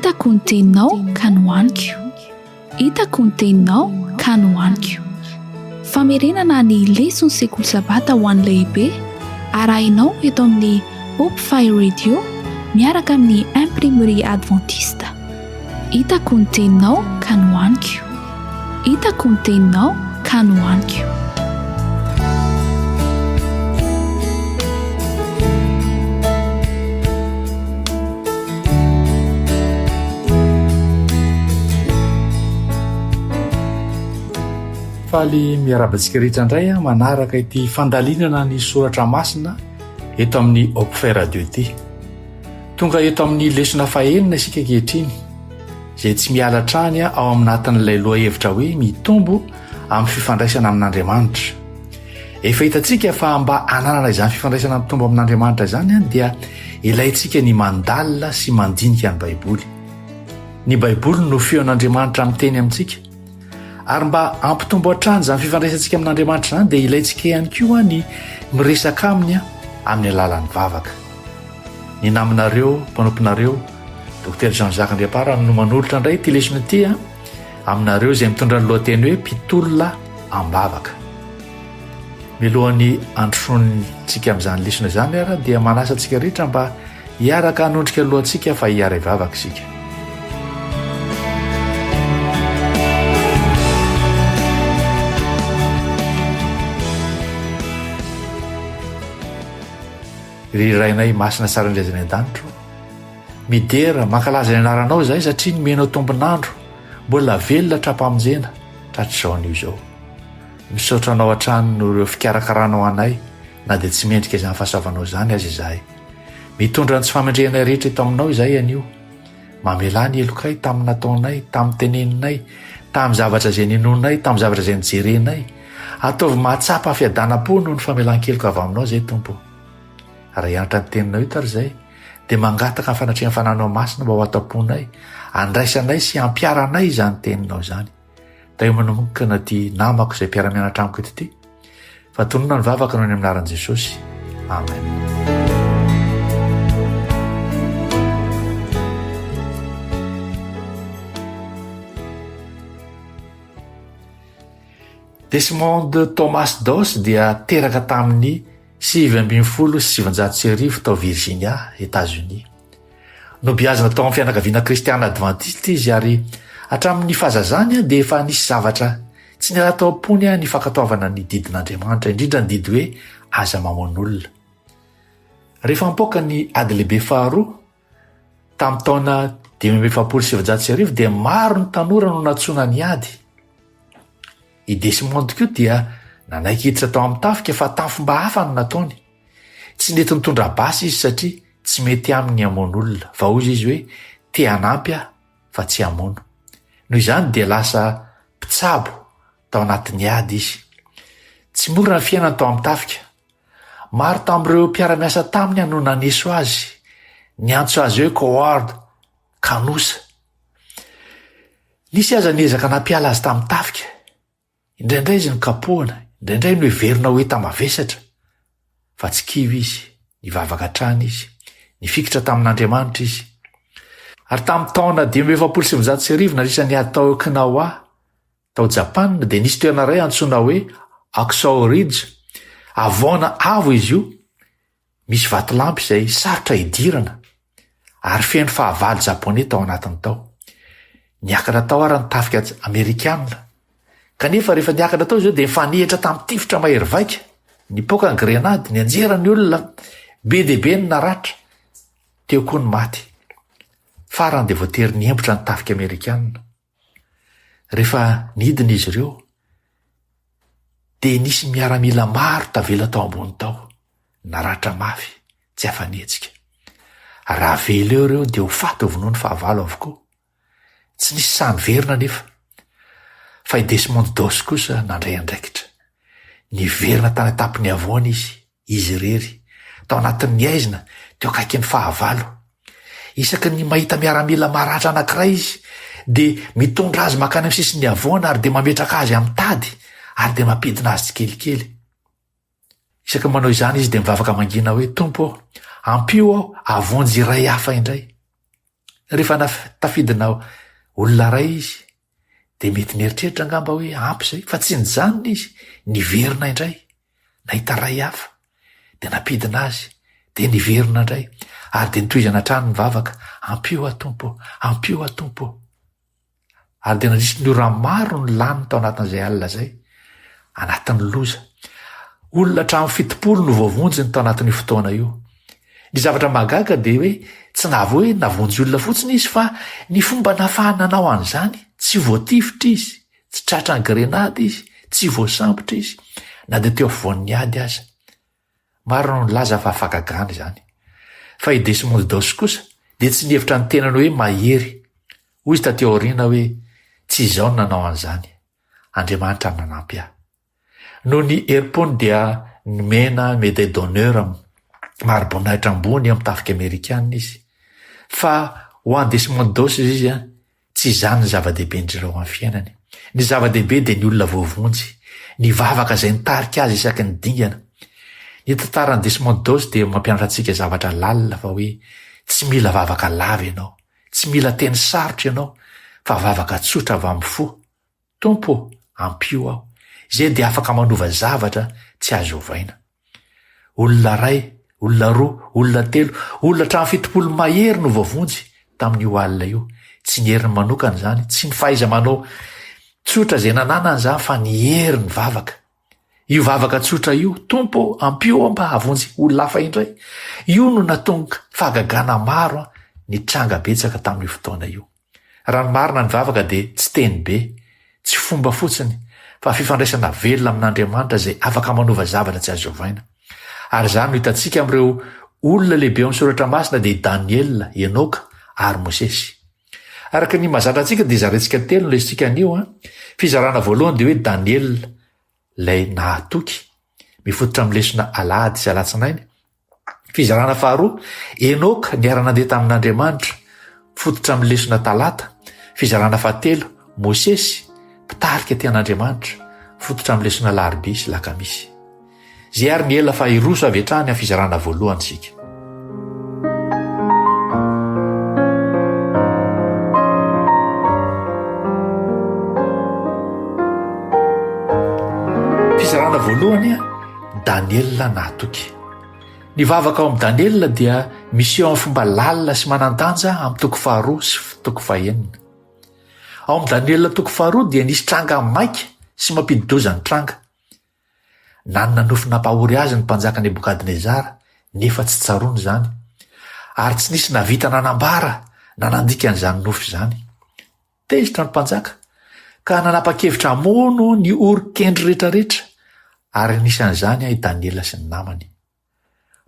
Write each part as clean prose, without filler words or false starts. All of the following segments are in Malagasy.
Hitako ny teninao ka nohaniko. Hitako ny teninao ka nohaniko. Famerenana ny leson'ny sekoly sabata ho an'ny lehibe, arahinao eto amin'ny Hope Fire Radio miaraka amin'ny Imprimerie Adventiste. Hitako ny teninao ka nohaniko. Hitako ny teninao ka nohaniko. Faly miarahaba antsika rehetra indray aho manaraka ity fandalinana ny soratra masina eto amin'ny Opfay Radio ity. Tonga eto amin'ny lesona fahenina isika ankehitriny, izay tsy miala hatrany ao aminatin'ilay lohahevitra hoe mitombo amin'ny fifandraisana amin'Andriamanitra. Efa hitantsika fa mba hananana izany fifandraisana mitombo amin'Andriamanitra izany dia ilaintsika ny mandalina sy mandinika ny Baiboly. Ny Baiboly no feon'Andriamanitra miteny amintsika. Ary mba hampitombo hatrany izany fifandraisantsika amin'Andriamanitra izany dia ilaintsika ihany koa ny miresaka aminy amin'ny alalan'ny vavaka. Ny namanareo, mpanomponareo, Docteur Jean Jacques Andriampara no manolotra indray ity lesona ity aminareo izay mitondra ny lohateny hoe mpitolona am-bavaka. Mialohan'ny handrosoantsika amin'izany lesona izany ara dia manasa antsika rehetra mba hiaraka hanondrika lohantsika fa hiara-hivavaka isika. Ry Rainay masina tsara indrindra any an-danitra ô, midera, mankalaza ny anaranao izahay satria nomenao tombon'andro mbola velona hatrampamonjena tratr'izao anio izao. Misaotra anao hatrany noho ireo fikarakaranao anay na dia tsy mendrika izany fahasoavanao izany aza izahay. Mitondra ny tsy famendrehanay rehetra eto aminao izahay anio. Mamelà ny helokay tamin'ny nataonay, tamin'ny teneninay, tamin'ny zavatra izay ninoanay, tamin'ny zavatra izay nijerenay. Ataovy mahatsapa fiadanam-po noho ny famelan-keloka avy aminao izay, Tompo. Raha hianatra ny teninao eto ary izay, dia mangataka ny fanatrehan'ny Fanahinao Masina mba ho ato am-ponay, handraisanay sy hampiharanay izany teninao izany. Tahio manokana ity namako izay mpiara-mianatra amiko eto ity, fa tonona ny vavaka noho ny amin'ny anaran'i Jesosy. Amen. Desmond Thomas Doss dia teraka tamin'ny 1919 tao Virginia, Etazonia. Nobeazina tao amin'ny fianakaviana kristiana advantista izy ary hatramin'ny fahazazany dia efa nisy zavatra tsy niala tao am-pony ny fankatoavana ny didin'Andriamanitra, indrindra ny didy hoe aza mamono olona. Rehefa nipoaka ny Ady Lehibe Faharoa, tamin'ny taona 1945 dia maro ny tanora no nantsoina niady. I Desmond koa dia nanaiky hiditra tao amin'ny tafika fa tamin'ny fomba hafa no nataony. Tsy nety nitondra basy izy satria tsy mety aminy ny hamono olona, fa hoy izy hoe te hanampy aho fa tsy hamono. Noho izany dia lasa mpitsabo tao anatin'ny ady izy. Tsy mora ny fiainany tao amin'ny tafika. Maro tamin'ireo mpiara-miasa taminy no naneso azy, niantso azy hoe coward, kanosa. Nisy aza niezaka nampiala azy tamin'ny tafika. Indraindray izy nokapohana, indraindray noheverina ho enta-mavesatra. Fa tsy kivy izy, nivavaka hatrany izy, nifikitra tamin'Andriamanitra izy. Ary tamin'ny taona 1945, nandritra ny ady tao Okinawa, tao Japana, dia nisy toerana iray antsoina hoe Hacksaw Ridge, havoana avo izy io, Misy vatolampy izay sarotra idirana ary feno fahavalo Japoney tao anatiny tao. Niakatra tao ary ny tafika amerikana. Kanefa rehefa niakatra tao izy ireo dia nifanehitra tamin'ny tifitra mahery vaika. Nipoaka ny grenady, nianjera ny olona, be dia be ny naratra, teo koa ny maty. Farany dia voatery niembotra ny tafika amerikana. Rehefa nidina izy ireo, dia nisy miaramila maro tavela tao ambony tao, naratra mafy, tsy afa-nihetsika. Raha avela eo ireo dia ho faty hovonoin'ny fahavalo avokoa. Tsy nisy sahy niverina anefa, fa i Desmond Doss kosa nandray andraikitra. Niverina tany an-tampon'ny havoana izy, Izy irery, tao anatin'ny haizina, teo akaikin'ny fahavalo. Isaky ny mahita miaramila maratra anankiray izy, dia mitondra azy mankany amin'ny sisin'ny havoana ary dia mametraka azy amin'ny tady ary dia mampidina azy tsikelikely. Isaky ny manao izany izy dia mivavaka mangina hoe, Tompo ô, ampio aho hahavonjy iray hafa indray. Rehefa tafidina olona iray izy, dia mety nieritreritra angamba hoe ampy izay, fa tsy nijanona izy, niverina indray, nahita ray hafa, dia nampidina azy, dia niverina indray, ary dia nitohizana hatrany ny vavaka, ampio aho Tompo ô, ampio aho Tompo ô. Ary dia nandritry ny ora maro no lany tao anatin'izay alina izay, anatin'ny loza. Olona hatramin'ny 70 no voavonjiny tao anatin'io fotoana io. Ny zavatra mahagaga dia hoe tsy nahavoa hoe navonjy olona fotsiny izy fa ny fomba nahafahany nanao an'izany, tsy voatifitra izy, tsy tratran'ny grenady izy, tsy voasambotra izy, na dia teo afovoan'ny ady aza. Maro no nilaza fa fahagagana izany. Fa i Desmond Doss kosa dia tsy nihevitra ny tenany hoe mahery. Hoy izy taty aoriana hoe, Tsy izaho no nanao an'izany. Andriamanitra no nanampy ahy. Noho ny herim-pony dia nomena médaille d'honneur, mari-boninahitra ambony eo amin'ny tafika amerikana izy. Fa ho an'i Desmond Doss izy, Tsy izany ny zava-dehibe indrindra ho an'ny fiainany. Ny zava-dehibe dia ny olona voavonjy, ny vavaka izay nitarika azy isaky ny dingana. Ny tantaran'i Desmond Doss dia mampianatra antsika zavatra lalina fa hoe tsy mila vavaka lava ianao, tsy mila teny sarotra ianao fa vavaka tsotra avy amin'ny fo, Tompo ô, ampio aho. Izay dia afaka manova zavatra tsy azo ovaina. Olona iray, olona roa, olona telo, olona hatramin'ny 70 mahery no voavonjy tamin'io alina io. Tsy ny heriny manokana izany, tsy ny fahaiza-manao tsotra izay nananany izany fa ny herin'ny vavaka. Io vavaka tsotra io, Tompo ô, ampio aho mba hahavonjy olona hafa indray. Io no nahatonga fahagagana maro nitranga betsaka tamin'io fotoana io. Raha ny marina ny vavaka dia tsy teny be, tsy fomba fotsiny, fa fifandraisana velona amin'Andriamanitra izay afaka manova zavatra tsy azo ovaina. Ary izany no hitantsika amin'ireo olona lehibe ao amin'ny Soratra Masina dia i Daniela, Enoka ary Mosesy. Araka ny mahazatra antsika dia zaraintsika telo ny lesotsika anio an. Fizarana voalohany dia hoe Daniela, ilay nahatoky, mifototra amin'ny lesona alahady sy alatsinainy. Fizarana faharoa, Enoka niara-nandeha tamin'Andriamanitra, fototra amin'ny lesona talata. Fizarana fahatelo, Mosesy, mpitarika tia an'Andriamanitra, fototra amin'ny lesona alarobia sy lakamisy. Izay ary ny ela fa hiroso avy hatrany amin'ny fizarana voalohany isika. Fizarana voalohany, Daniela nahatoky. Ny vavaka ao amin'i Daniela dia miseho amin'ny fomba lalina sy manan-danja amin'ny toko faharoa sy toko fahenina. Ao amin'i Daniela toko faharoa dia nisy tranga maika sy mampidi-doza nitranga. Nanana nofy nampahory azy ny mpanjaka Nebokadnezara, nefa tsy tsaroany izany, ary tsy nisy nahavita nanambara na nandika an'izany nofy izany. Tezitra ny mpanjaka, ka nanapa-kevitra hamono ny orin-kendry rehetrarehetra, ary anisan'izany i Daniela sy ny namany.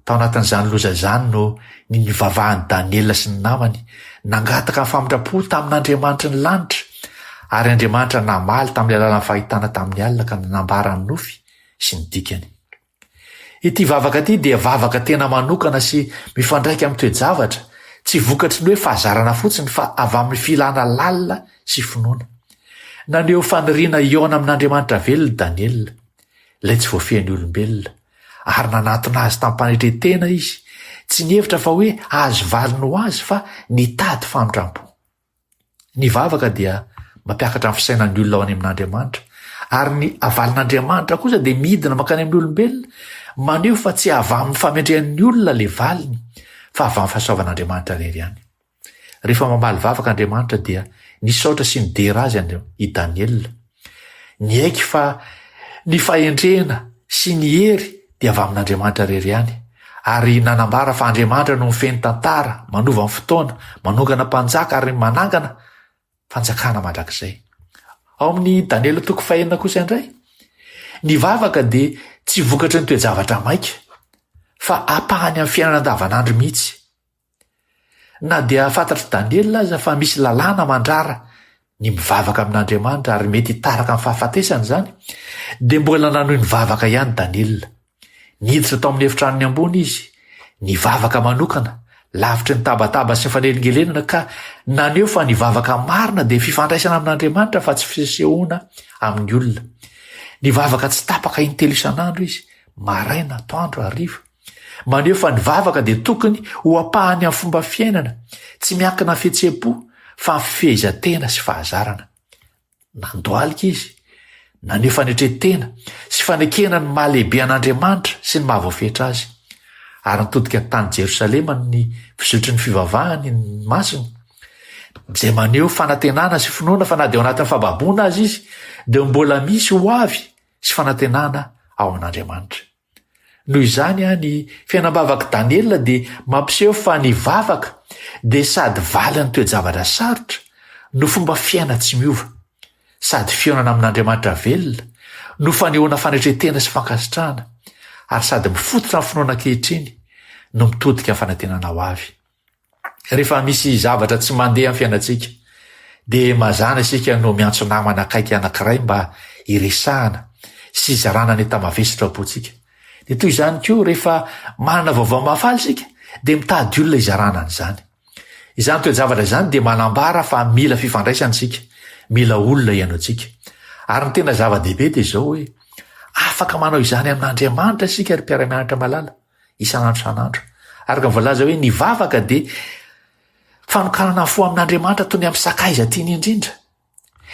Tao anatin'izany loza izany no ny nivavahan'i Daniela sy ny namany, nangataka ny famindram-po tamin'Andriamanitry ny lanitra, ary Andriamanitra namaly tamin'ny alalan'ny fahitana tamin'ny alina ka nanambara ny nofy sy ny dikany. Ity vavaka ity dia vavaka tena manokana sy mifandraika amin'ny toe-javatra, tsy vokatry ny hoe fahazarana fotsiny fa avy amin'ny filana lalina sy finoana. Naneho faniriana hihaona amin'Andriamanitra velona i Daniela, ilay tsy voafehin'ny olombelona. ary nanatona azy tamim-panetren-tena izy, tsy nihevitra fa hoe hahazo valiny ho azy fa nitady famindram-po. Ny vavaka dia mampiakatra ny fisainan'ny olona ho any amin'Andriamanitra, ary ny avalin'Andriamanitra kosa dia midina mankany amin'ny olombelona, maneho fa tsy avy amin'ny famendrehan'ny olona ilay valiny fa avy amin'ny fahasoavan'Andriamanitra irery ihany. Rehefa mamaly vavaka Andriamanitra dia nisaotra sy nidera azy i Daniela. Niaiky fa ny fahendrena sy ny hery dia avy amin'Andriamanitra irery ihany, ary nanambara fa Andriamanitra no mifehy ny tantara, manova ny fotoana, manongana mpanjaka ary manangana fanjakana mandrakizay. Ao amin'ny Daniela toko fahenina kosa indray, ny vavaka dia tsy vokatry ny toe-javatra maika, fa ampahany amin'ny fiainana andavanandro mihitsy. Na dia fantatr'i Daniela aza fa misy lalàna mandrara ny mivavaka amin'Andriamanitra ary mety hitaraka amin'ny fahafatesana izany, dia mbola nanohy nivavaka ihany Daniela. Niditra tao amin'ny efitranony ambony izy, nivavaka manokana, lavitry ny tabataba sy ny fanelingelenana ka naneho fa ny vavaka marina dia fifandraisana amin'Andriamanitra fa tsy fisehoana amin'ny olona. Nivavaka tsy tapaka intelo isan'andro izy, maraina, atoandro, hariva. Maneho fa ny vavaka dia tokony ho ampahany amin'ny fomba fiainana, tsy miankina amin'ny fihetseham-po fa amin'ny fifehezan-tena sy fahazarana. Nandohalika izy, naneho fanetren-tena sy fanekena ny maha lehibe an'Andriamanitra sy ny maha voafetra azy. Ary nitodika tany Jerosalema ny fizotry ny fivavahany ny masony, izay maneho fanantenana sy finoana fa na dia ao anatin'ny fahababoana aza izy, dia mbola misy ho avy sy fanantenana ao amin'Andriamanitra. Noho izany, ny fiainam-bavak'i Daniela dia mampiseho fa ny vavaka dia sady valin'ny toe-javatra sarotra no fomba fiaina tsy miova, sady fihaonana amin'Andriamanitra velona no fanehoana fanetren-tena sy fankasitrahana, ary sady mifototra amin'ny finoana ankehitriny no mitodika amin'ny fanantenana ho avy. Rehefa misy zavatra tsy mandeha amin'ny fiainantsika, dia mazàna isika no miantso namana akaiky anankiray mba hiresahana sy hizarana ny enta-mavesatra ao am-pontsika. Dia toy izany koa, rehefa manana vaovao mahafaly isika, dia mitady olona hizarana an'izany. Izany toe-javatra izany dia manambara fa mila fifandraisana isika, mila olona hihaino antsika. Ary ny tena zava-dehibe dia izao hoe, afaka manao izany amin'Andriamanitra isika, ry mpiara-mianatra malala. isan'andro isan'andro. Araka ny voalaza hoe ny vavaka dia fanokanana fo amin'Andriamanitra toy ny amin'ny sakaiza tiany indrindra.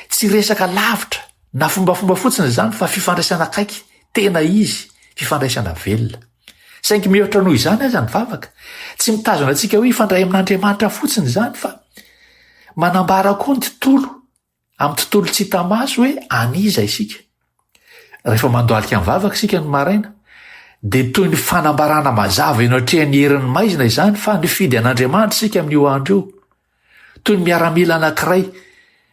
Tsy resaka lavitra na fombafomba fotsiny izany fa fifandraisana akaiky, tena izy, fifandraisana velona. Saingy mihoatra noho izany aza ny vavaka. Tsy mitazona antsika hoe hifandray amin'Andriamanitra fotsiny izany fa manambara koa ny tontolo Amin'ny tontolo tsy hita maso hoe an'iza isika. Rehefa mandohalika mivavaka isika ny maraina, dia toy ny fanambarana mazava eo anatrehan'ny herin'ny maizina izany fa nifidy an'Andriamanitra isika amin'io andro io. Toy ny miaramila anankiray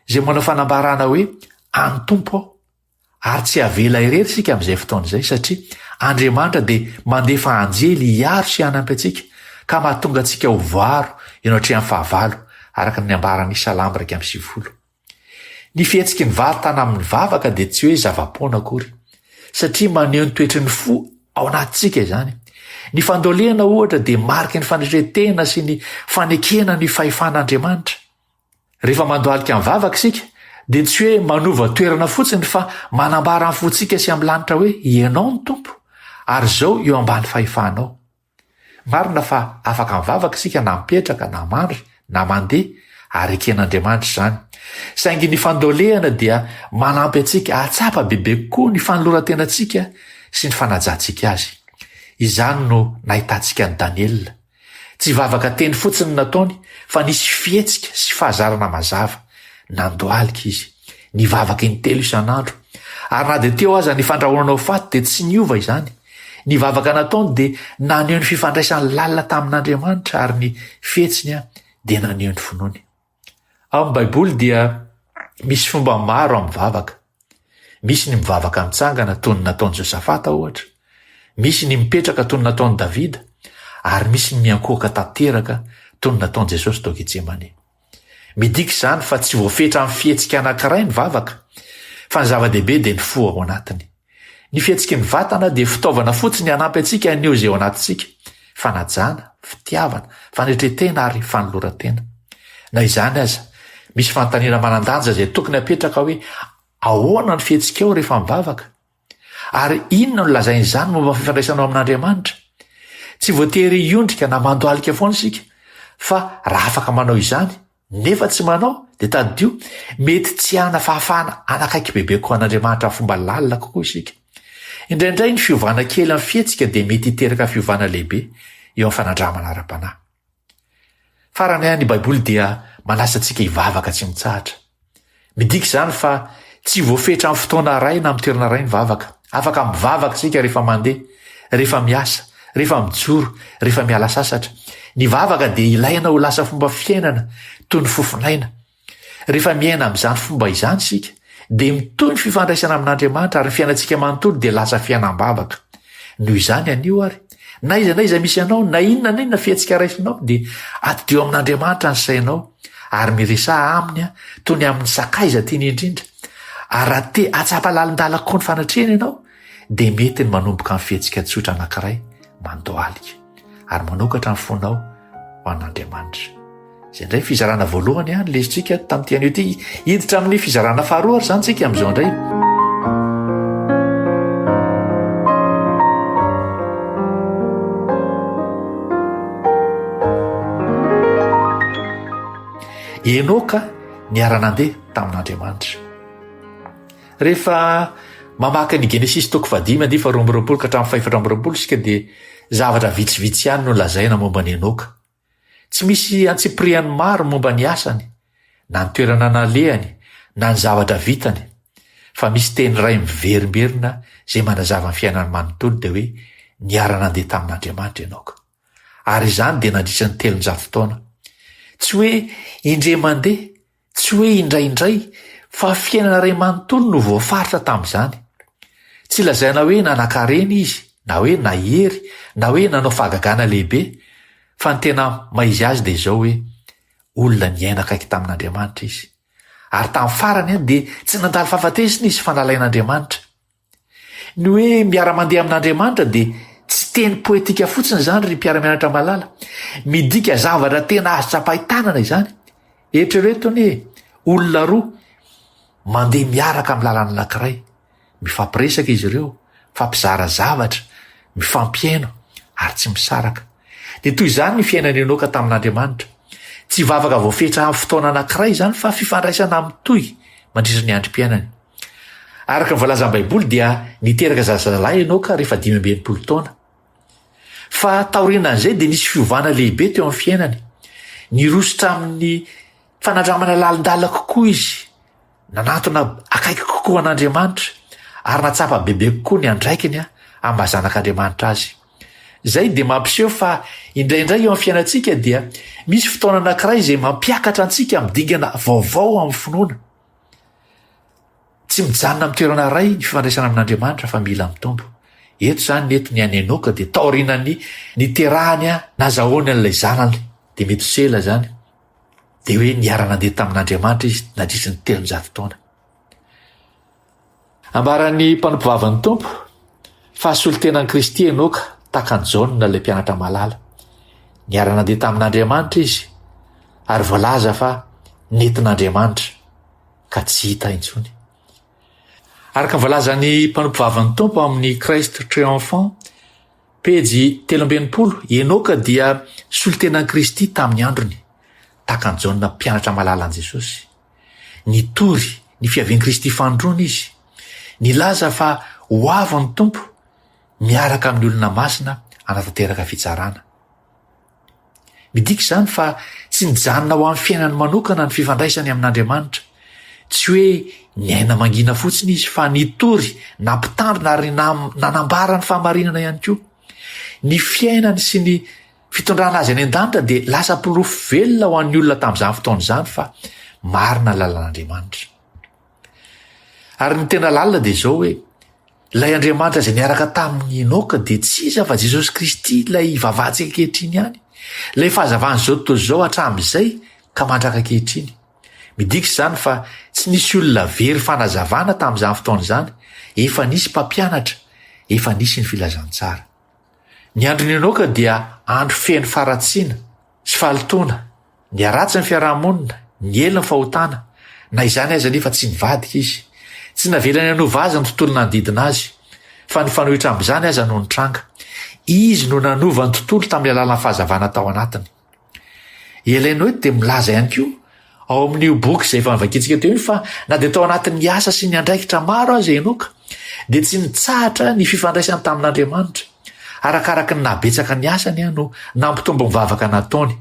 izay manao fanambarana hoe an'ny Tompo aho. Ary tsy avela irery isika amin'izay fotoana izay, satria Andriamanitra dia mandefa anjely hiaro sy hanampy antsika, ka mahatonga antsika ho voaro eo anatrehan'ny fahavalo, araka ny nambaran'ny Salamo 91. Ny fihetsiky ny vatana amin'ny vavaka dia tsy hoe zava-poana akory, satria maneho ny toetry ny fo ao anatintsika izany. Ny fandolehana, ohatra, dia mariky ny fanetren-tena sy ny fanekena ny fahefan'Andriamanitra. Rehefa mandohalika mivavaka isika, dia tsy hoe manova toerana fotsiny fa manambara amin'ny fontsika sy amin'ny lanitra hoe Ianao no Tompo, ary izao eo ambany fahefanao. Marina fa afaka mivavaka isika na mipetraka, na mandry, na mandeha, ary eken'Andriamanitra izany. Saingy ny fandolehana dia manampy antsika hahatsapa bebe kokoa ny fanoloran-tenantsika sy ny fanajantsika Azy. Izany no nahitantsika an'i Daniela. Tsy vavaka teny fotsiny no nataony fa nisy fihetsika sy fahazarana mazava. Nandohalika izy. Nivavaka intelo isan'andro. Ary na dia teo aza ny fandrahonana ho faty dia tsy niova izany. Ny vavaka nataony dia naneho ny fifandraisany lalina tamin'Andriamanitra ary ny fihetsiny dia naneho ny finoany. Ao amin'ny Baiboly dia misy fomba maro amin'ny vavaka. Misy ny mivavaka mitsangana toy ny nataon'i Josafata ohatra. Misy ny mipetraka toy ny nataon'i Davida. Ary misy ny miankohoka tanteraka toy ny nataon'i Jesosy tao Getsemane. Midika izany fa tsy voafetra amin'ny fihetsika anankiray ny vavaka, fa ny zava-dehibe dia ny fo ao anatiny. Ny fihetsiky ny vatana dia fitaovana fotsiny hanampy antsika haneho izay ao anatintsika, fanajana, fitiavana, fanetren-tena ary fanoloran-tena. Na izany aza, misy fanontaniana manan-danja izay tokony hapetraka hoe, Ahoana ny fihetsikao rehefa mivavaka? Ary inona no lazain'izany momba ny fifandraisanao amin'Andriamanitra? Tsy voatery hiondrika na mandohalika foana isika, fa raha afaka manao izany, Nefa tsy manao, dia tadidio, mety tsy hanana fahafahana hanakaiky bebe kokoa an'Andriamanitra amin'ny fomba lalina kokoa isika. Indraindray ny fiovana kely amin'ny fihetsika dia mety hiteraka fiovana lehibe eo amin'ny fanandramana ara-panahy. Farany, ny Baiboly dia manasa antsika hivavaka tsy mitsahatra. Midika izany fa tsy voafetra amin'ny fotoana iray na amin'ny toerana iray ny vavaka. Afaka mivavaka isika rehefa mandeha, rehefa miasa, rehefa mijoro, rehefa miala sasatra. Ny vavaka dia ilaina ho lasa fomba fiainana toy ny fofon'aina. Rehefa miaina amin'izany fomba izany isika, dia mitohy ny fifandraisana amin'Andriamanitra ary ny fiainantsika manontolo dia lasa fiainam-bavaka. Noho izany anio ary, na aiza na aiza misy anao, na inona na inona fihetsika raisinao, dia atidio amin'Andriamanitra ny sainao ary miresaha aminy toy ny amin'ny sakaiza tiany indrindra. Ary raha te hahatsapa lalindalina kokoa ny fanatrehany ianao, dia mety ny manomboka amin'ny fihetsika tsotra anankiray mandohalika ary manokatra ny fonao ho an'Andriamanitra. Izay indray fizarana voalohany an, lesotsika tamin'ity anio ity. Hiditra amin'ny fizarana faharoa ary izany tsika amin'izao indray. Enoka niara-nandeha tamin'Andriamanitra. Rehefa mamaky ny Genesisy toko fahadimy andiany faharoa amby roapolo ka hatramin'ny fahefatra amby roapolo isika dia zavatra vitsivitsy ihany no lazaina momba an'i Enoka. Tsy misy antsipiriany maro momba ny asany, na ny toerana nalehany, na ny zavatra vitany, fa misy teny iray miverimberina izay manazava ny fiainany manontolo dia hoe niara-nandeha tamin'Andriamanitra Enoka. Ary izany dia nandritra ny 300 taona. Tsy hoe indray mandeha Tsy hoe indraindray, fa fiainana iray manontolo no voafaritra tamin'izany. Tsy lazaina hoe nanankarena izy, na hoe nahery, na hoe nanao fahagagana lehibe, fa ny tena maha izy azy dia izao hoe, olona niaina akaiky tamin'Andriamanitra izy. Ary tamin'ny farany dia tsy nandalo fahafatesana izy fa nalain'Andriamanitra. Ny hoe miara-mandeha amin'Andriamanitra dia tsy teny poetika fotsiny izany ry mpiara-mianatra malala. Midika zavatra tena azo tsapain-tanana izany. Eritrereto anie, olona roa mandeha miaraka amin'ny lalana anankiray. Mifampiresaka izy ireo, mifampizara zavatra, mifampihaino ary tsy misaraka. Dia toy izany ny fiainan'i Enoka tamin'Andriamanitra. Tsy vavaka voafetra amin'ny fotoana anankiray izany fa fifandraisana mitohy mandritra ny androm-piainany. Araka ny voalazan'ny Baiboly dia niteraka zazalahy Enoka rehefa 65 taona. Fa taorianan'izay dia nisy fiovana lehibe teo amin'ny fiainany. Niroso tamin'ny fanandramana lalindalina kokoa izy, nanantona akaiky kokoa an'Andriamanitra ary nahatsapa bebe kokoa ny andraikiny amin'ny maha zanak'Andriamanitra azy. Izay dia mampiseho fa indraindray eo amin'ny fiainantsika dia misy fotoana anankiray izay mampiakatra antsika amin'ny dingana vaovao amin'ny finoana. Tsy mijanona amin'ny toerana iray ny fifandraisana amin'Andriamanitra fa mila mitombo. Eto izany ny eto ny an'i Enoka dia taorianan'ny niterahany nazahoany an'ilay zanany dia Metosela izany dia hoe niara-nandeha tamin'Andriamanitra izy nandritry ny 300 taona. Ambaran'ny mpanompovavin'ny Tompo fa solontenan'i Kristy Enoka tahaka an'i Jaona ilay mpianatra malala. Niara-nandeha tamin'Andriamanitra izy ary voalaza fa nentin'Andriamanitra ka tsy hita intsony. Araka ny voalazan'ny mpanompovavin'ny Tompo amin'ny Christ Triumphant, pejy 63, Enoka dia solontenan'i Kristy tamin'ny androny, tahaka an'i Jaona mpianatra malala an'i Jesosy. Nitory ny fiavian'i Kristy fanindroany izy. Nilaza fa ho avy ny Tompo miaraka amin'ny olona masina hanatanteraka fitsarana. Midika izany fa tsy nijanona ho amin'ny fiainany manokana ny fifandraisany amin'Andriamanitra. Tsy hoe niaina mangina fotsiny izy fa nitory, nampitandrina ary nanambara ny fahamarinana ihany koa. Ny fiainany sy ny Fitondrana azy any an-danitra dia lasa porofo velona ho an'ny olona tamin'izany fotoana izany fa marina ny lalan'Andriamanitra. Ary ny tena lalina dia izao hoe, ilay Andriamanitra izay niaraka tamin'i Enoka dia tsy iza fa Jesosy Kristy ilay ivavahantsika ankehitriny ihany, ilay fahazavan'izao tontolo izao hatramin'izay ka mandraka ankehitriny. Midika izany fa tsy nisy olona very fanazavana tamin'izany fotoana izany, efa nisy mpampianatra, efa nisy ny filazantsara. Ny andron'i Enoka dia andro feno faharatsiana sy fahalotoana, niharatsy ny fiaraha-monina, niely ny fahotana, na izany aza anefa tsy nivadika izy. Tsy navelany hanova azy ny tontolo nanodidina azy, fa nifanohitra amin'izany aza no nitranga. Izy no nanova ny tontolo tamin'ny alalan'ny fahazavana tao anatiny. I Ellen White dia milaza ihany koa ao amin'io boky izay efa novakintsika teo io fa na dia tao anatin'ny asa sy ny andraikitra maro aza i Enoka dia tsy nitsahatra ny fifandraisany tamin'Andriamanitra. Arakaraka ny nahabetsaka ny asany no nampitombo ny vavaka nataony.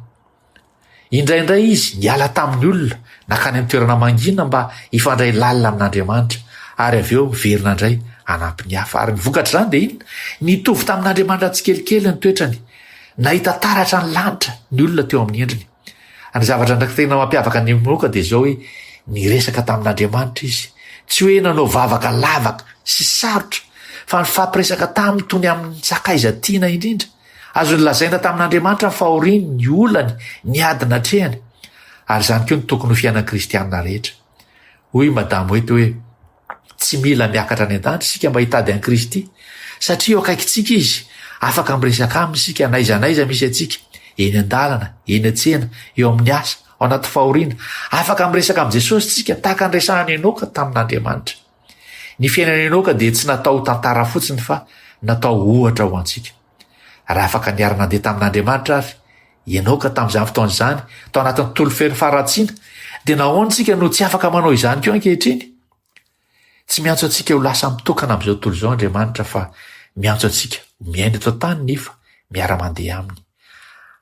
Indraindray izy niala tamin'ny olona, nankany amin'ny toerana mangina mba hifandray lalina amin'Andriamanitra, ary avy eo miverina indray hanampy ny hafa. Ary ny vokatr'izany dia inona? Nitovy tamin'Andriamanitra tsikelikely ny toetrany. Nahita taratra ny lanitra ny olona teo amin'ny endriny. Ny zavatra ndraiky tena mampiavaka an'i Enoka dia izao hoe niresaka tamin'Andriamanitra izy. Tsy hoe nanao vavaka lava sy sarotra, fa nifampiresaka taminy toy ny amin'ny sakaiza tiana indrindra. Azony lazaina tamin'Andriamanitra ny fahoriany, ny olany, ny ady natrehany. Ary izany koa no tokony ho fiainan'ny kristiana rehetra. Hoy i Madame White hoe, Tsy mila miakatra any an-danitra isika mba hitady an'i Kristy, satria eo akaikintsika Izy. Afaka miresaka Aminy isika n'aiza n'aiza misy antsika, eny an-dalana, eny an-tsena, eo amin'ny asa, ao anaty fahoriana. Afaka miresaka amin'i Jesosy isika, tahaka ny resahan'i Enoka tamin'Andriamanitra. Ny fiainan'i Enoka dia tsy natao ho tantara fotsiny fa natao ho ohatra ho antsika. Raha afaka niara-nandeha tamin'Andriamanitra ary. I Enoka tamin'izany fotoana izany, tao anatin'ny tontolo feno faharatsiana, dia nahoana isika no tsy afaka manao izany koa ankehitriny? Tsy miantso antsika ho lasa mitokana amin'izao tontolo izao Andriamanitra fa miantso antsika ho miaina eto an-tany nefa miara-mandeha aminy.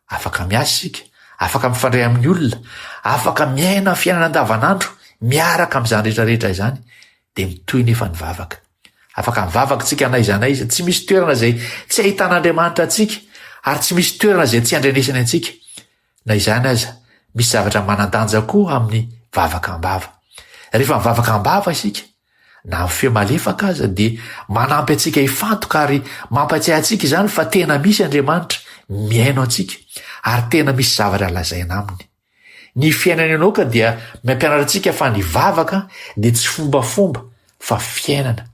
Afaka miasa isika, afaka mifandray amin'ny olona, afaka miaina fiainana andavanandro miaraka amin'izany rehetra rehetra izany, dia mitohy nefa ny vavaka. Afaka mivavaka isika na aiza na aiza, tsy misy toerana izay tsy ahitan'Andriamanitra antsika ary tsy misy toerana izay tsy andrenesany antsika. Na izany aza, misy zavatra manan-danja koa amin'ny vavaka am-bava. Rehefa mivavaka am-bava isika, na amin'ny feo malefaka aza, dia manampy antsika hifantoka ary mampatsiahy antsika izany fa tena misy Andriamanitra mihaino antsika ary tena misy zavatra lazaina aminy. Ny fiainan'i Enoka dia mampianatra antsika fa ny vavaka dia tsy fombafomba fa fiainana.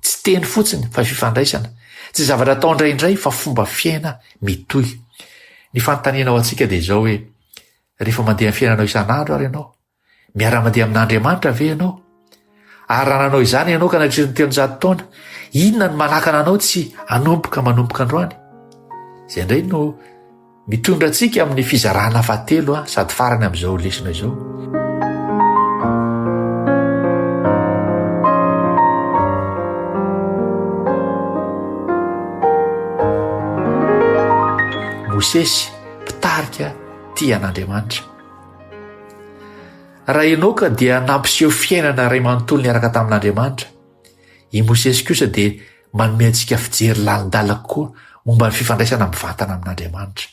Tsy teny fotsiny fa fifandraisana. Tsy zavatra atao indraindray fa fomba fiaina mitohy. Ny fanontaniana ho antsika dia izao hoe, rehefa mandeha amin'ny fiainanao isan'andro ary ianao, miara-mandeha amin'Andriamanitra ve ianao? Ary raha nanao izany ianao ka nandritra ny 300 taona, inona no manakana anao tsy hanomboka manomboka androany? Izay indray no mitondra antsika amin'ny fizarana fahatelo sady farany amin'izao lesona izao. Mosesy, mpitarika tia an'Andriamanitra. Raha Enoka dia nampiseho fiainana iray manontolo niaraka tamin'Andriamanitra, i Mosesy kosa dia manome antsika fijery lalindalina kokoa momba ny fifandraisana mivantana amin'Andriamanitra.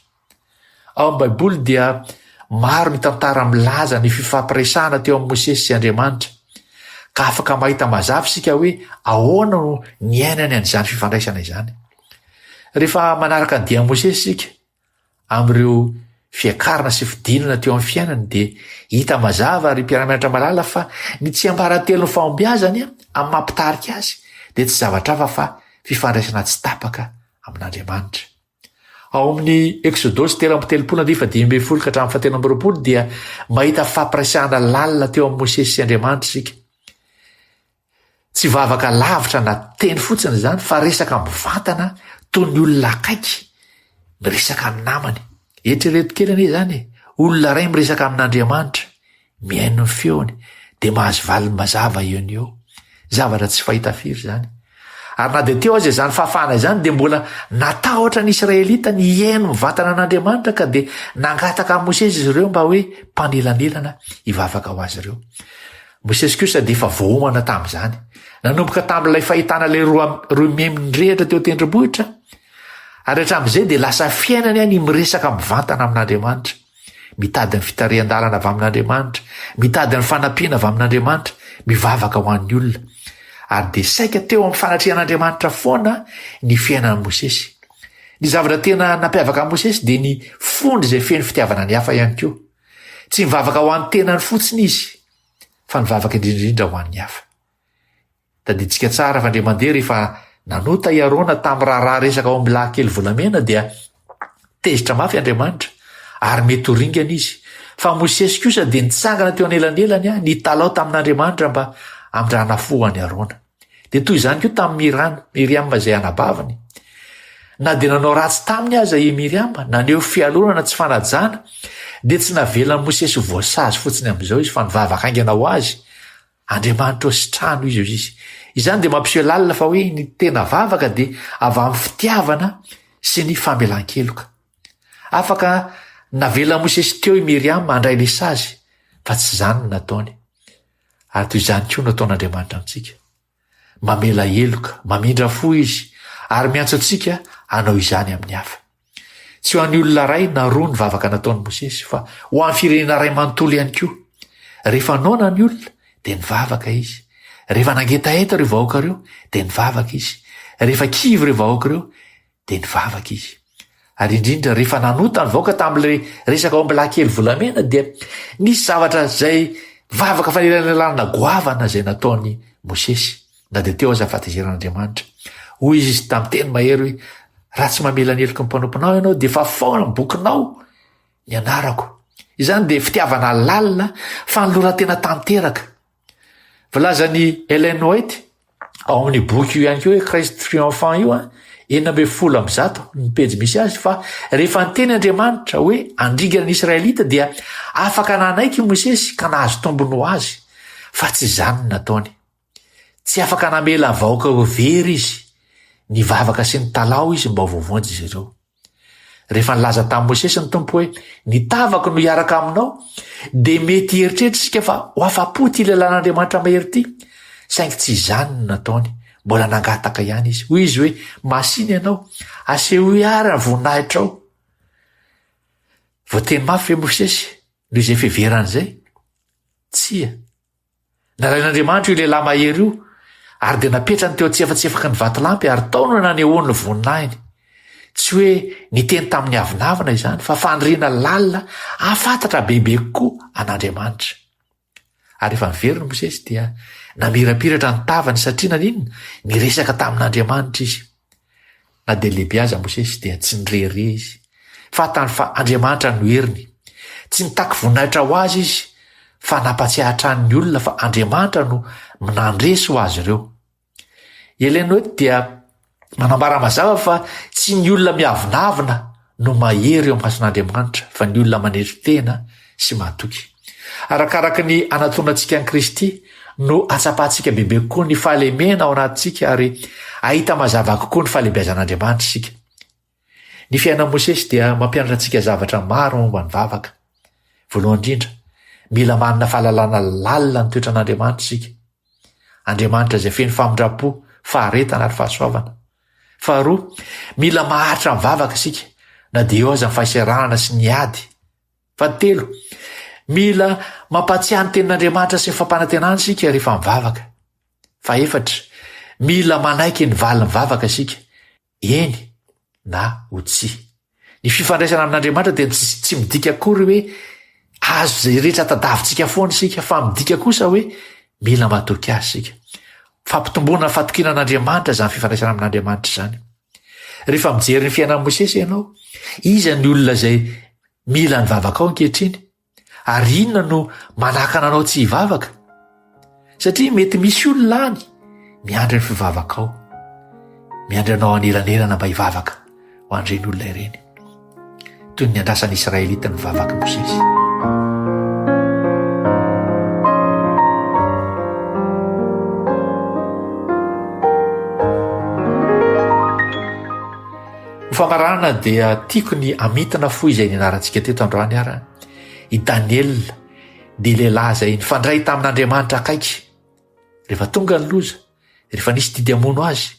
Ao amin'ny Baiboly dia maro ny tantara milaza ny fifampiresahana teo amin'i Mosesy sy Andriamanitra, ka afaka mahita mazava isika hoe ahoana no niainany an'izany fifandraisana izany. Rehefa manaraka ny dian'i Mosesy isika, amin'ireo fiakarana sy fidinana teo amin'ny fiainany dia hita mazava ry mpiara-mianatra malala fa ny tsiambaratelon'ny fahombiazany amin'ny maha mpitarika azy dia tsy zavatra hafa fa fifandraisana tsy tapaka amin'Andriamanitra. Ao amin'ny Eksodosy 33 andiany faha-15 ka hatramin'ny faha-23 dia mahita fampiraisana lalina teo amin'i Mosesy sy Andriamanitra isika. Tsy vavaka lavitra na teny fotsiny izany fa resaka mivantana toy ny olona akaiky miresaka amin'ny namany. Eritrereto kely anie izany e! Olona iray miresaka amin'Andriamanitra, mihaino ny feony, dia mahazo valiny mazava eo no eo. Zavatra tsy fahita firy izany. Ary na dia teo aza izany fahafahana izany dia mbola natahotra ny Israelita ny hihaino mivantana an'Andriamanitra ka dia nangataka an'i Mosesy izy ireo mba hoe mpanelanelana hivavaka ho azy ireo. Mosesy kosa dia efa voaomana tamin'izany. Nanomboka tamin'ilay fahitana ilay roa roa memy nirehitra teo an-tendrombohitra, ary hatramin'izay dia lasa fiainany ny miresaka mivantana amin'Andriamanitra, mitady ny fitarihan-dalana avy amin'Andriamanitra, mitady ny fanampiana avy amin'Andriamanitra, mivavaka ho an'ny olona. Ary dia saika teo amin'ny fanatrehan'Andriamanitra foana ny fiainan'i Mosesy. Ny zavatra tena nampiavaka an'i Mosesy dia ny fony izay feno fitiavana ny hafa ihany koa. Tsy nivavaka ho an'ny tenany fotsiny izy, fa nivavaka indrindra indrindra ho an'ny hafa. Tadidintsika tsara fa indray mandeha rehefa nanota i Arona tamin'ny raharaha resaka aombilahy kely volamena dia tezitra mafy Andriamanitra ary mety ho ringana izy. Fa Mosesy kosa dia nitsangana teo anelanelany nitalaho tamin'Andriamanitra mba hamindrana fo an'i Arona. Dia toy izany koa tamin'i Miriam, Miriam izay anabaviny. Na dia nanao ratsy taminy aza i Miriam, naneho fialonana tsy fanajana, dia tsy navelan'i Mosesy ho voasazy fotsiny amin'izao izy fa nivavaka haingana ho azy, Andriamanitra ô sitrano izy, hoy izy. Izany dia mampiseho lalina fa hoe ny tena vavaka dia avy amin'ny fitiavana sy ny famelan-keloka. Afaka navelan'i Mosesy teo i Miriam handray ilay sazy, fa tsy izany no nataony. Ary toy izany koa no ataon'Andriamanitra amintsika. Mamela heloka, mamindra fo izy, ary miantso antsika hanao izany amin'ny hafa. Tsy ho an'ny olona iray na roa ny vavaka nataon'i Mosesy, fa ho an'ny firenena iray manontolo ihany koa. Rehefa noana ny olona, dia nivavaka izy. Rehefa nangetaheta ireo vahoaka ireo, dia nivavaka izy. Rehefa kivy ireo vahoaka ireo, dia nivavaka izy. Ary indrindra rehefa nanota ny vahoaka tamin'ilay resaka ombilahy kely volamena dia nisy zavatra izay vavaka fanelanelanana goavana izay nataon'i Mosesy na dia teo aza ny fahatezeran'Andriamanitra. Hoy izy tamin'ny teny mahery hoe raha tsy mamela ny heloky ny mpanomponao ianao dia fafao ny bokinao ny anarako. Izany dia fitiavana lalina, fanoloran-tena tanteraka. Voalazan'i Ellen White ao amin'ny boky io ihany koa hoe Christ Triomphant io an. 116 ny pejy misy azy fa rehefa niteny Andriamanitra hoe handringana ny Israelita dia afaka nanaiky i Mosesy ka nahazo tombony ho azy, fa tsy izany no nataony. Tsy afaka namela ny vahoaka ho very izy. Nivavaka sy nitalaho izy mba ho voavonjy izy ireo. Rehefa nilaza tamin'i Mosesy ny Tompo hoe, Ny tavako no hiaraka aminao, dia mety hieritreritra isika fa ho afa-po ity lehilahin'Andriamanitra mahery ity. Saingy tsy izany no nataony. Mbola nangataka ihany izy. Hoy izy hoe, Masìna ianao, asehoy àry ny voninahitrao. Voateny mafy ve Mosesy noho izay fiheverany izay? Tsia. Nalain'Andriamanitra io lehilahy mahery io ary dia napetrany teo an-tsefatsefaky ny vatolampy ary tao no nanehoany ny voninahiny. Tsy hoe niteny tamin'ny avonavona izany fa faniriana lalina hahafantatra bebe kokoa an'Andriamanitra. Ary rehefa niverina Mosesy dia namirapiratra ny tavany satria naninona? Niresaka tamin'Andriamanitra izy. Na dia lehibe aza Mosesy dia tsy nirehareha izy. Fantany fa Andriamanitra no heriny. Tsy nitaky voninahitra ho azy izy fa nampatsiahy hatrany ny olona fa Andriamanitra no nandresy ho azy ireo. Ellen White dia manambara mazava fa tsy ny olona miavonavona no mahery eo amason'Andriamanitra fa ny olona manetry tena sy mahatoky. Arakaraka ny anatonantsika an'i Kristy no hatsapantsika bebe kokoa ny fahalemena ao anatintsika ary hahita mazava kokoa ny fahalehibeazan'Andriamanitra isika. Ny fiainan'i Mosesy dia mampianatra antsika zavatra maro momba ny vavaka. Voalohany indrindra, mila manana fahalalana lalina ny toetran'Andriamanitra isika. Andriamanitra izay feno famindram-po, faharetana ary fahasoavana. Faharoa, mila maharitra mivavaka isika na dia eo aza ny fahasahiranana sy ny ady. Fahatelo, mila mampahatsiahy ny tenin'Andriamanitra sy ny fampanantenany isika rehefa mivavaka. Fahefatra, mila manaiky ny valin'ny vavaka isika, eny na ho tsia. Ny fifandraisana amin'Andriamanitra dia tsy midika akory hoe azo izay rehetra tadavintsika foana isika, fa midika kosa hoe mila matoky azy isika. Fampitomboana ny fatokiana an'Andriamanitra izany fifandraisana amin'Andriamanitra izany. Rehefa mijery ny fiainan'i Mosesy ianao, iza ny olona izay mila ny vavakao ankehitriny? Ary inona no manakana anao tsy hivavaka? Satria mety misy olona any miandry ny fivavakao. Miandry anao hanelanelana mba hivavaka ho an'ireny olona ireny. Toy ny niandrasan'ny Israelita ny vavak'i Mosesy. Ho famaranana dia tiako ny hamintina fohy izay nianarantsika teto androany ara. I Daniela dia lehilahy izay nifandray tamin'Andriamanitra akaiky. Rehefa tonga ny loza, rehefa nisy didy hamono azy,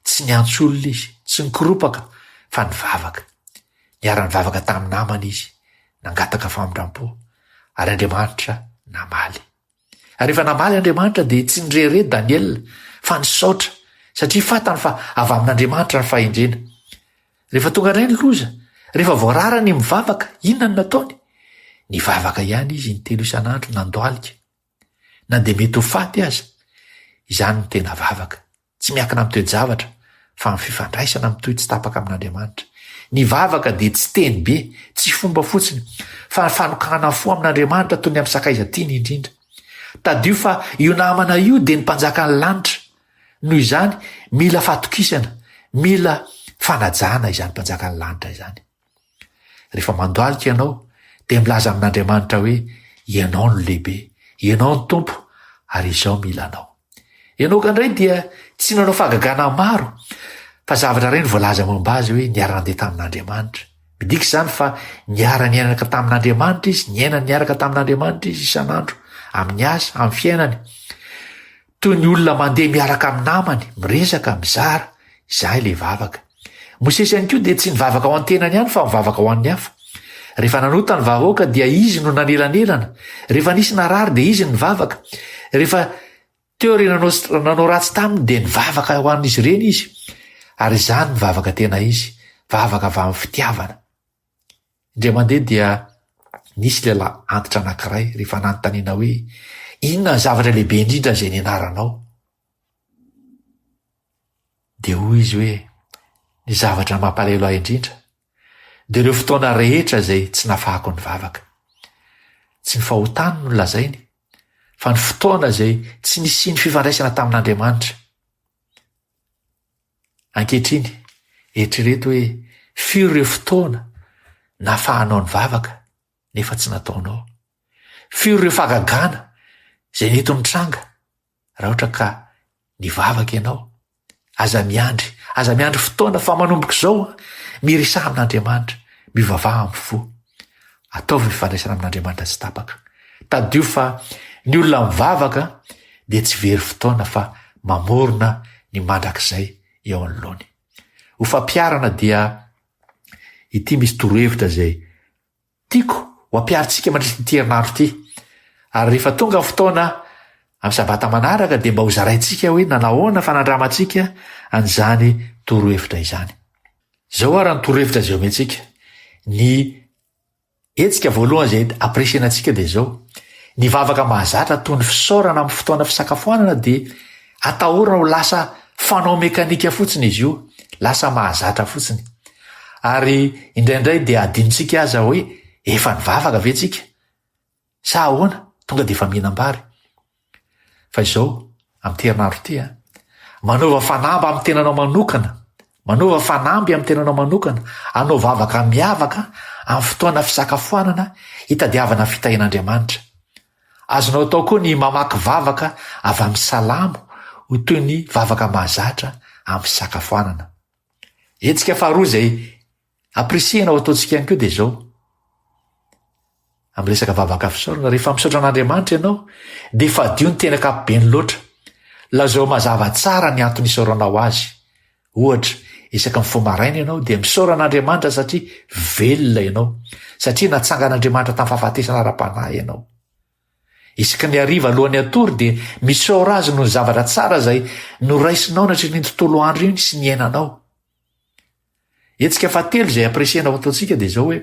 tsy niantso olona izy, tsy nikoropaka fa nivavaka. Niara-nivavaka tamin'ny namany izy, nangataka famindram-po, ary Andriamanitra namaly. Ary rehefa namaly Andriamanitra dia tsy nirehareha Daniela fa nisaotra satria fantany fa avy amin'Andriamanitra ny fahendrena. Rehefa tonga indray ny loza, rehefa voarara ny mivavaka, inona no nataony? Nivavaka ihany izy intelo isan'andro nandohalika. Na dia mety ho faty aza. Izany no tena vavaka. Tsy miankina amin'ny toe-javatra, fa amin'ny fifandraisana mitohy tsy tapaka amin'Andriamanitra. Ny vavaka dia tsy teny be, tsy fomba fotsiny, fa fanokanana fo amin'Andriamanitra toy ny amin'ny sakaiza tiany indrindra. Tadidio fa io namana io dia ny Mpanjakan'ny lanitra. Noho izany, mila fatokisana, mila fanajana izany Mpanjakan'ny lanitra izany. Rehefa mandohalika ianao, dia milaza amin'Andriamanitra hoe, Ianao no lehibe, Ianao no Tompo, ary izaho mila Anao. Enoka indray dia tsy nanao fahagagana maro, fa zavatra iray no voalaza momba azy hoe niara-nandeha tamin'Andriamanitra. Midika izany fa niara-niainaka tamin'Andriamanitra izy, niaina niaraka tamin'Andriamanitra izy isan'andro, amin'ny asa, amin'ny fiainany. Toy ny olona mandeha miaraka amin'ny namany, miresaka, mizara, izay ilay vavaka. Mosesy ihany koa dia tsy nivavaka ho an-tenany ihany fa mivavaka ho an'ny hafa. Rehefa nanota ny vahoaka dia izy no nanelanelana. Rehefa nisy narary dia izy no nivavaka. Rehefa teo ireo nanao, nanao ratsy taminy dia nivavaka ho an'izy ireny izy. Ary izany ny vavaka tena izy, vavaka avy amin'ny fitiavana. Indray mandeha dia nisy lehilahy antitra anankiray rehefa nanontaniana hoe inona ny zavatra lehibe indrindra izay nianaranao? Dia hoy izy hoe ny zavatra mampalahelo ahy indrindra dia ireo fotoana rehetra izay tsy nafahako nivavaka. Tsy ny fahotany no lazainy fa ny fotoana izay tsy nisian'ny fifandraisana tamin'Andriamanitra. Ankehitriny, Eritrereto hoe firy ireo fotoana nahafahanao nivavaka nefa tsy nataonao. Firy ireo fahagagana izay nety ho nitranga raha ohatra ka nivavaka ianao. Aza miandry, aza miandry fotoana fa manomboka izao miresaha amin'Andriamanitra, mivavaha amin'ny fo. Ataovy ny fifandraisana amin'Andriamanitra tsy tapaka. Tadidio fa ny olona mivavaka dia tsy very fotoana fa mamorona ny mandrakizay eo anoloany. Ho fampiharana dia ity misy torohevitra izay Tiako ho ampiharintsika mandritra ity herinandro ity. Ary rehefa tonga ny fotoana amin'ny sabata manaraka dia mba ho zaraintsika hoe nanahoana fanandramantsika an'izany torohevitra izany. Izao ary ny torohevitra izay omentsika. Ny hetsika voalohany izay ampirisihina antsika dia izao. Ny vavaka mahazatra toy ny fisaorana amin'ny fotoana fisakafoanana dia atahorana ho lasa fanao mekanika fotsiny izy io, lasa mahazatra fotsiny. Ary indraindray dia adinontsika aza hoe efa nivavaka ve tsika? Sa ahoana? Tonga dia efa mihinam-bary. Fa izao, amin'ity herinandro ity, manaova fanamby amin'ny tenanao manokana, manaova fanamby amin'ny tenanao manokana, hanao vavaka miavaka amin'ny fotoana fisakafoanana hitadiavana fitahian'Andriamanitra. Azonao atao koa ny mamaky vavaka avy amin'ny Salamo ho toy ny vavaka mahazatra amin'ny fisakafoanana. Hetsika faharoa izay ampirisihina ho ataontsika ihany koa dia izao, amin'ny resaka vavaka fisaorana, rehefa misaotra an'Andriamanitra ianao dia fadio ny teny ankapobeny loatra. Lazao mazava tsara ny antony isaoranao azy. Ohatra, isaky ny fo maraina ianao dia misaora an'Andriamanitra satria velona ianao, satria natsangan'Andriamanitra tamin'ny fahafatesana ara-panahy ianao. Isaky ny hariva alohan'ny hatory dia misaora azy noho ny zavatra tsara izay noraisinao nandritra iny tontolo andro iny sy niainanao. Hetsika fahatelo izay ampiresihana ho ataontsika dia izao hoe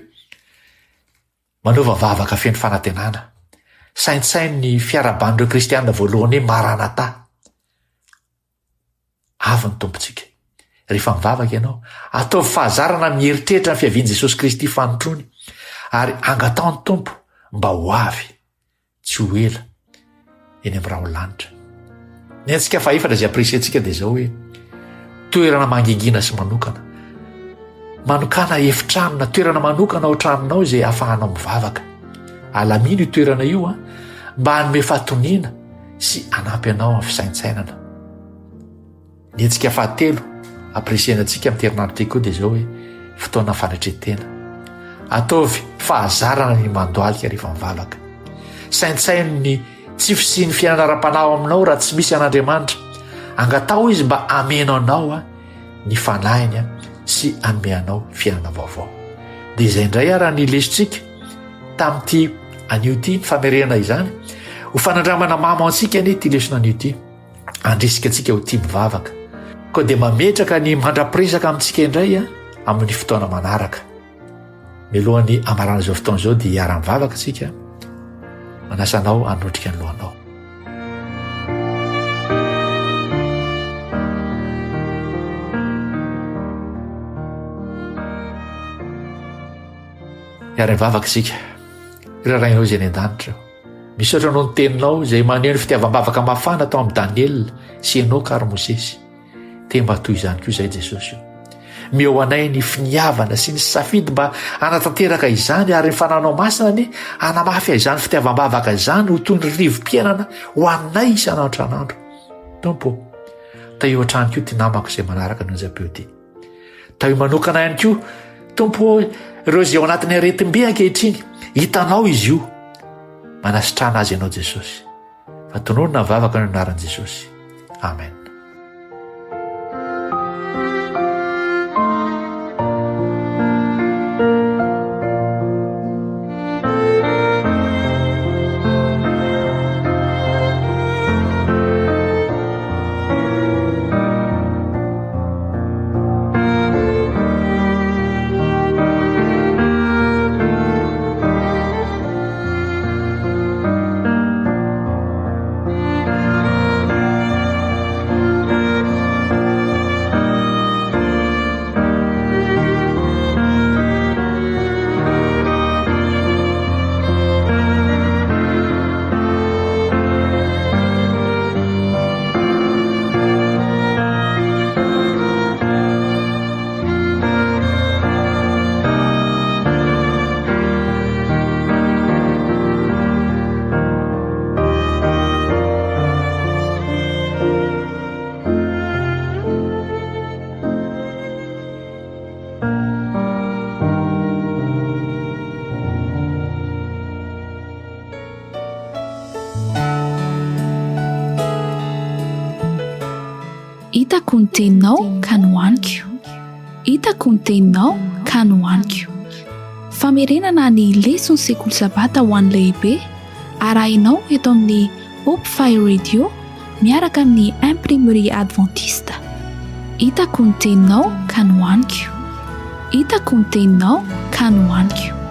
manaova vavaka feno fanantenana. Saintsaino ny fiarahaban'ireo kristianina voalohany hoe Maranatha. Avy ny Tompontsika. Rehefa mivavaka ianao, ataovy fahazarana mieritreritra ny fiavian'i Jesosy Kristy fanintrony, ary angataho ny Tompo mba ho avy tsy ho ela eny amin'ny rahon'ny lanitra. Ny antsika fahefatra izay ampiresentsika dia izao hoe toerana mangingina sy manokana. Manokana efitrano na toerana manokana ao an-tranonao izay ahafahanao mivavaka. Alamino io toerana io a, mba hanome fahatoniana sy hanampy anao amin'ny fisaintsainana. Ny hetsika fahatelo ampirisihana antsika amin'ity herinandro ity koa dia izao hoe fotoana fanetren-tena. Ataovy fahazarana ny mandohalika rehefa mivavaka. Saintsaino ny tsy fisian'ny fiainana ara-panahy ao aminao raha tsy misy an'Andriamanitra. Angataho izy mba hameno anao ny fanahiny sy hanome anao fiainana vaovao. Dia izay indray ara ny lesontsika tamin'ity anio ity ny famerenana izany. Ho fanandramana mamo antsika anie ity lesona anio ity. Andrisika antsika ho tia mivavaka. Koa dia mametraka ny mandra-piresaka amintsika indray amin'ny fotoana manaraka. Mialohan'ny hamarana izao fotoana izao dia hiara-mivavaka isika. Manasa anao hanotrika ny lohanao. Hiara-mivavaka isika. Ry Rainao izay any an-danitra, misaotra noho ny teninao izay maneho ny fitiavam-bavaka mafana tao amin'i Daniela sy Enoka ary Mosesy. Te mba toy izany koa izay Jesosy o. Meo anay ny finiavana sy ny safidy mba hanatanteraka izany ary ny fananao masina anie hanamafy izany fitiavam-bavaka izany ho toy ny rivo-piainana ho anay isan'andro isan'andro. Tompo o, tahio hatrany koa ity namako izay manaraka ny onjam-peo ity. Tahio manokana ihany koa, Tompo o, ireo izay ao anatin'ny aretim-be ankehitriny. Hitanao izy io. Manasitrana azy ianao Jesosy. Fa tononina ny vavaka ny anaran'i Jesosy. Amen. Hitako ny teninao ka nohaniko. Hitako ny teninao ka nohaniko. Famerenana ny leson'ny sekoly sabata ho an'ny lehibe arahinao eto amin'ny Hope Fire Radio miaraka amin'ny Imprimerie Adventiste. Hitako ny teninao ka nohaniko. Hitako ny teninao ka nohaniko.